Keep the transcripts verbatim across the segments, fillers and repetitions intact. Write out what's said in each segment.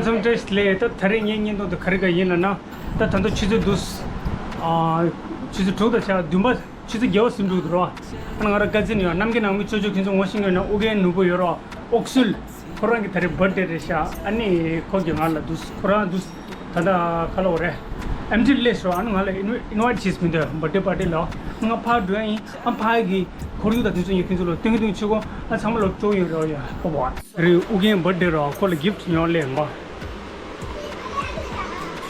ཚང་བཀྲ་ཤིས་བདེ་ལེགས། ད་ད་རེས་ངའི་བརྙན་ཐུང་དེ་ག་རེ་ག་ཡིན་ལབ་ན། ད་ད་ལྟ་ཆུ་ཚོད་བདུན། ཨ། ཆུ་ཚོད་དྲུག་དང་ཕྱེད་ཀ་བདུན་པ། ཆུ་ཚོད་བརྒྱད་པ་ཟིན་འགྲོ་གི་འདུག་རོ། ཨ་ནི་ང་རང་ཀ་ཛིན་ཡོད། གནམ་གྱི་ནང་མི་ཅོ་ཅོ་ཁྱེད་ཚོ་ངོ་ཤེས་ཡོད་ན། ཨུ་རྒྱན་ནོར་བུ་ཡོད་རོ། ཨོག་སུལ། ཁོ་རང་གི་ད་རེས་བར་ཐ་ཌེ་རེད་ཤག་ཨ་ནི་ཁོ་གིས་ང་ལ་འདུག་ཁོ་རང་འདུག་ད་ལྟ་ག་ལབ་དགོས་རེད། ཨེམ་ཊི་ལེ་ཤོ། ཨ་ནི་ང་ལ་ཨིན་ཝའི་ཊི་བྱས་མི་འདུག་བར་ཐ་ཌེ་པར་ཊི་ལ། ང་ཕར་འགྲོ་ཡ་ཡིན། ཨ་ཕ་གི་ཁོར་ཡུག་དང་དེ་ཚོ་ཡིན། ཁྱེད་ཚོ་ལ་སྟོན་གི་འདུག་ཆུ་ཁོ། ཨ་ཚང་མ་ལ་སྤྲོ་ཡོང་རོགས་ཡ། ཨོ་བ། རེད། ཨུ་རྒྱན་བར་ཐ་ཌེ་རོ། ཁོ་ལ་གིཕ་ཊི་ཉོ་ལེ་ཡིན་པ།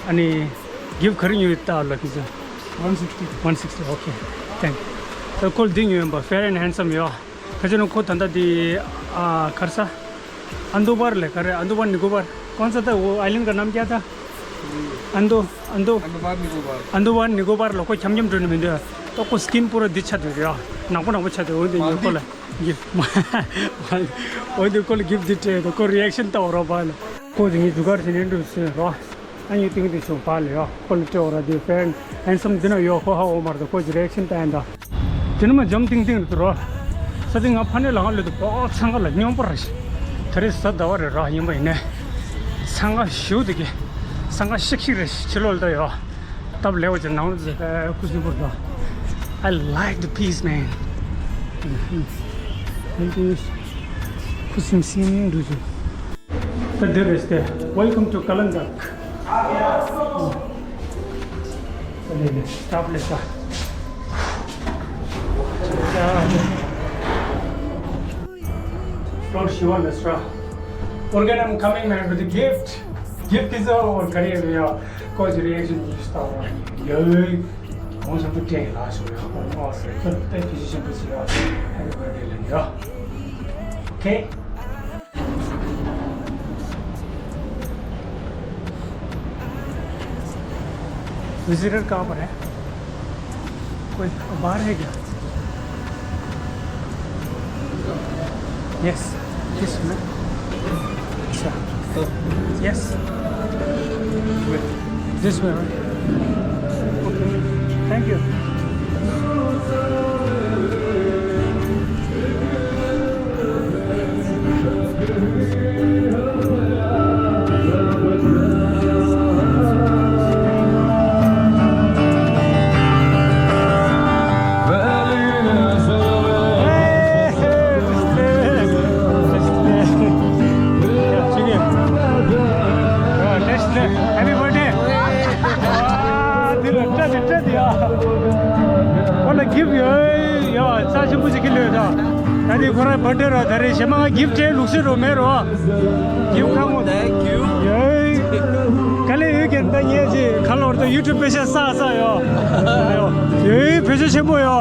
ཨ་ནི་གིཕ་ཊི་ག་རེ་ཉོ་ཡོད་ལྟ་ལ་ཁྱེད་ཚོ། One sixty. One sixty. Okay. Thank you. ད་ཁོ་ལ་འདི་ཉོ་ཡིན་པ། Fair and Handsome ཡོད། ཁ་ཆེ་ནོ་ཁོ་ད་ལྟ་དེ། ཨ། ག་རེ་ཟ། ཨན་དོ་བར་ལ། ག་རེ། ཨན་དོ་བར་ནི་ཀོ་བར། कौन सा था वो आइलैंड का नाम क्या था? ཨན་དོ། ཨན་དོ། अंडमान निकोबार। ཨན་དོ་བར་ནི་ཀོ་བར་ལ་ཁོ་འཁྱམ་འཁྱམ་འགྲོ་ནི་མི་འདུག་ད་ཁོ་སི་ཀིན་པུ་ར་འདི་ཆགས་འདུག་ཡ། ནག་པོ་ནག་པོ་ཆགས་འདུག་འོན་ཏེ་ངས་ཁོ་ལ་གིཕ་ཊི། འོན་ཏེ་ཁོ་ལ་གིཕ་ཊི་འདི་སྤྲད་འདུག་ཁོ་རི་ཨེག་ཤན་ལྟ་བ་རོགས་པ་ལ། ཁོ་དེ་ངས་རྒྱུ་སྐར་ཞིག་ནས་འགྲོ་སོང་རོགས། ཨ་ནི་ཏིང་ཏིང་ཤོག་པ་ལ་ཡོ། ཁོ་ལ་སྤྲད་འོ་ར། དེ་ཧེན་སམ་འདི་ན་ཡོ། ཁོ་ཧ་འོ་མར་དུ་ཁོ་ཅི་རེག་ཤིན་ཏན་ད། དེ་ནི་མ་འཇམ་ཏིང་ཏིང་རུ་རོ། ས་དེ་ང་ཕ་ནས་ལ་ང་ལོས་དུ་པོ་འཚང་ཁ་ལ་སྙོམས་པོ་ར་ཤི། དེ་རེ་གཟའ་ཟླ་བ་རེ་ར་ཡིན་པ་ཡིན་ནས། འཚང་ཁ་ཞུ་དེ་གི། འཚང་ཁ་ཤིག་ཤིག་རེ་ཕྱི་ལོགས་ལ་ད་ཡོ། སྟབས་ལེགས་པ་ཅིག་ནང་ལོགས་ཟེར་ཁུ་སིམ་པོ་ར། I like the peace, man. ཁུ་སིམ་སིམ་འདུག་ཅིག་ད་འདིར་རེད་དེ། Welcome to Kalandak. ཨ་ལེ་ལེ། སྟབས་ལེགས་ཤག་ཕློར་ཞི་བ་ལ་སྲ། Again, I'm coming, man, with a gift. Gift is our career. ཡ། ཁོ་ཅི་རེག་ཤིན་ཇི་སྟ་བ་ཡ། གོང་ཆེན་པོ་སྤྲད་ཡིན་ལ་ཞུ་ཡ། ཨོ་ཨོ་སེ། ཁྱོད་དཔེ་ཕི་ཇི་ཆེན་པོ་ཞིག་ཡ། Happy birthday ལེན་ཡ། Okay. Visitor कहाँ पर है? कोई बाहर है क्या? यस। दिस में। अच्छा। यस। दिस में, right? Okay. Thank you. Happy birthday. ཨ། འདི་ལ་སྤྲད་དེ་སྤྲད་དེ་ཡ། ཁོ་ལ་གིཕ་ཊི་ཡོད་ཡ། རྩ་ཆེན་པོ་ཞིག་གི་ལོས་ད། ད་དེ་ཁོ་རང་བར་ཐ་ཌེ་ར། ད་རེས་གཞན་མ་ང་གིཕ་ཊི་སྤྲད་ལུགས་སྲོལ་རོ་མེད་རོ། གིཕ་ཊི་ཁ་མོ། Thank you. ཡོད། དཀའ་ལས་ཡོད་ཀྱང་ད་ངས་ཅིག་ཁ་ལོར་ད་ཡུ་ཊུབ་པེ་ཤ་ས་ས་ཡོ། ཡོད། བེད་སྤྱོད་ཆེན་པོ་ཡོ།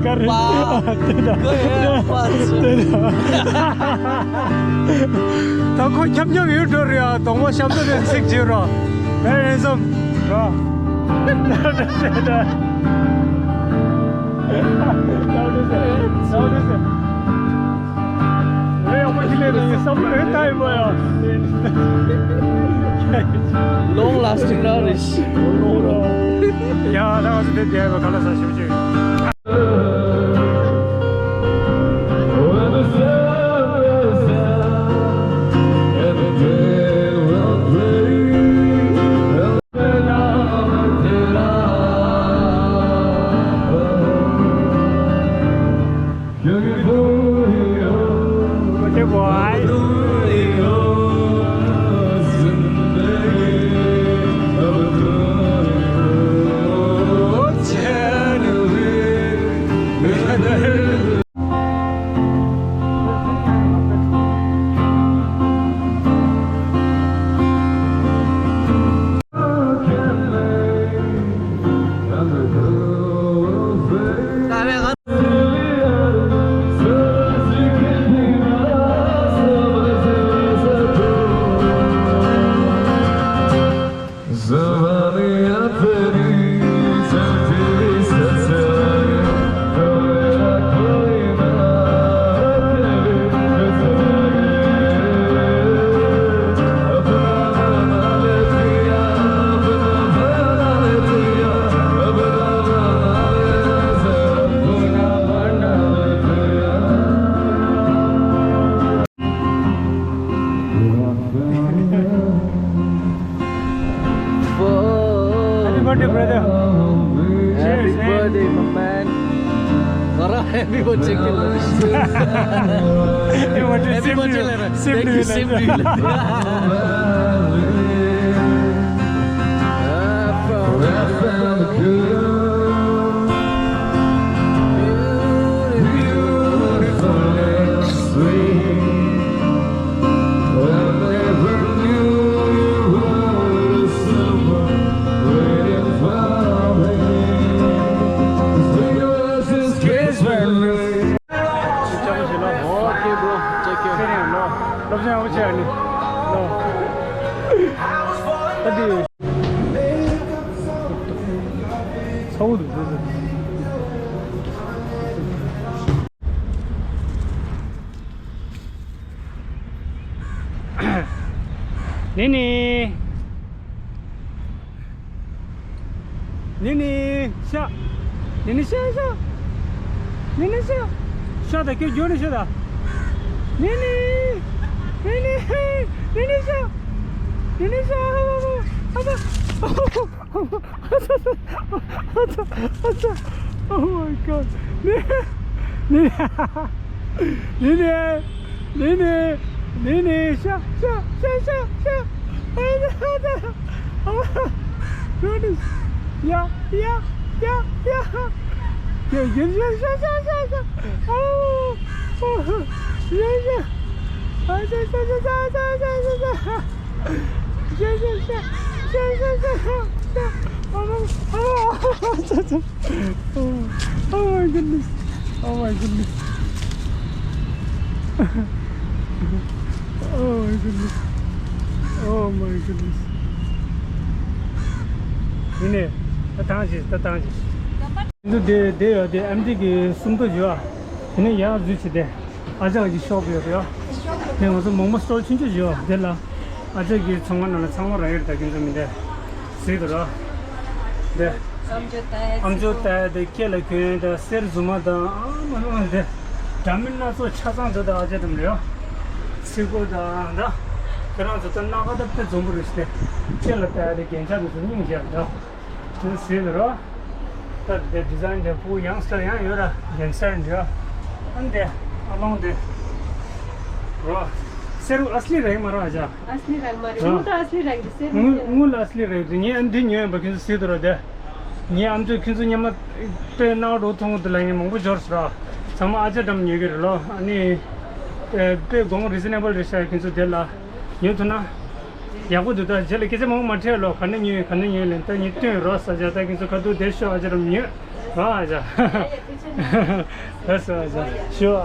ག་རེ། པ། དེ་ད། ཀུ་ཡེ་པ། དེ་ད། ད་ཁོ་འཁྱམ་འཁྱམ་ཡོད་འགྲོ་རེད་ཨ། གདོང་པ་ཤམ་ཐབས་ནས་ཚིག་བརྗོད་རོགས། Very handsome རོགས། Long lasting ར་རེད། ཡ། ད་ང་ཚོ་འདི་བསྡད་པ་ག་ལ་ས་ཞིབ་ཅིག Birthday, brother. Happy Cheers, man. Birthday, my man. Happy birthday. Happy birthday. Happy birthday. Thank you. Same to you. Okay, bro. Take care. ནི་ནི། ནི་ནི་ཤ། ནི་ནི་ཤ་ཤ། ནི་ནི་ཤ། ཤ་ད་ཁྱོད་རྒྱུགས་ནས་ཤ་ད། ནི་ནི། ནི་ནི། ནི་ནི་ཤ། ནི་ནི་ཤ། ཨ་ཙ། ཨ་ཙ། Oh my god. ནི་ནི། ནི་ནི། ནི་ནི། ནི་ནི། ཤ་ཤ་ཤ་ཤ་ཤ། ཨ་ཙ། ཨ་ཙ། ཡ་ཡ་ཡ་ཡ། ཡ་ཡ་ཤ་ཤ་ཤ་ཤ། ཨ། ཡ་ཡ། ཨ་ཙ་ཙ་ཙ་ཙ་ཙ་ཙ། Oh my goodness. Oh my goodness. Oh my goodness. Oh my goodness. ཡིན་ནས། ད་ཐང་ཞིག་ད་ཐང་ཞིག་འདུག་དེ་དེ་ཡོད་དེ་ཨམ་ཏི་གི་སུམ་མདོ་ཡོད། དེ་ནས་ཡར་འཛུལ་བྱས་ཏེ། ཨ་ཅག་གི་ཤོག་ཡོད་རེད། དེ་ང་ཚོ་མོག་མོག་སི་ཊོལ་ཆུང་ཆུང་ཞིག་ཡོད་དེ་ལ། ཨ་ཅག་གི་ཚོང་ཁང་ནང་ལ་ཚང་མ་རག་ཡོད་རེད། ད་ཁྱེད་ཚོ་མི་འདྲ་ཟིག་འདུག་ར། དེ་ཨམ་ཅོག་ལྟ་ཡ་དེ་སྐེ་ལ་གྱོན་ཡ་དེ་གསེར་མཛུབ་མོ་དང་ཨ་མ་མ་དེ་འདྲ་མིན་སྣ་ཚོགས་ཆ་ཚང་འདུག་ད་ཨ་ཅག་དེ་མི་འདྲ་ཡོད། ཚིག་གོ་དང་ད་ཁྱེད་རང་ཚོ་ད་སྣ་ཁ་ད་དཔེ་འཛོམས་པོ་རེད་ཟེར། སྐེ་ལ་ལྟ་ཡ་དེ་རྒྱན་ཆ་དེ་ཚོ་སྙིང་རྗེ་རེད་ད། དེ་ཟེར་རོ། ད་དེ་ཌི་ཛའིན་དེ་ཕུ་ཡང་སི་ཊར་ཡང་ཡོད་ར་རྒྱན་སར་འདི་ར། ཨ་ནི་དེ་ཨ་ལོང་དེ་རོ། སེར་བུ་ཨ་སི་ལི་རེད་མ་ར་ཨ་ཅག་ཨ་སི་ལི་རང་མ་རེད། རོ། དངུལ་ད་ཨ་སི་ལི་རང་གི་སེར་བུ་དངུལ་དངུལ་ཨ་སི་ལི་རེད་དེ་ངས་ཨ་འདི་ཉོས་ཡིན་པ་ཁྱོད་ཚོ་ཟེར་དུ་ར་དེ། ངས་ཨ་མཆོག་ཁྱོད་ཚོ་སྙེ་མ་དཔེ་སྣང་བ་འགྲོ་ཐུང་དེ་ལ་ངས་མང་པོ་འབྱོར་སོང་ར། ཚང་མ་ཨ་ཅག་འགྲམ་ཉོས་གི་རེད་ལོ། ཨ་ནི་དཔེ་དགོངས་རི་ཛི་ནེ་བལ་རེད་ཤག་ཁྱོད་ཚོ་དེ་ལ་ཉོས་ཐུབ་ན། ཡག་པོ་འདུག་ད་རྗེས་ལ་སྐད་ཆ་མང་པོ་མ་དྲིས་ལོ། ག་ནས་ཉོས་ག་ནས་ཉོས་ལན་ད་ཉིད་སྟོན་རོགས་ས་ཆ་ད་ཁྱེད་ཚོ་ཁ་ཐུག་བསྡད་ཤོག་ཨ་ཅག་རམ་ཉོས་རོགས་ཨ་ཅག་ལགས་སོ་ཨ་ཅག་ཞུ་ཨ།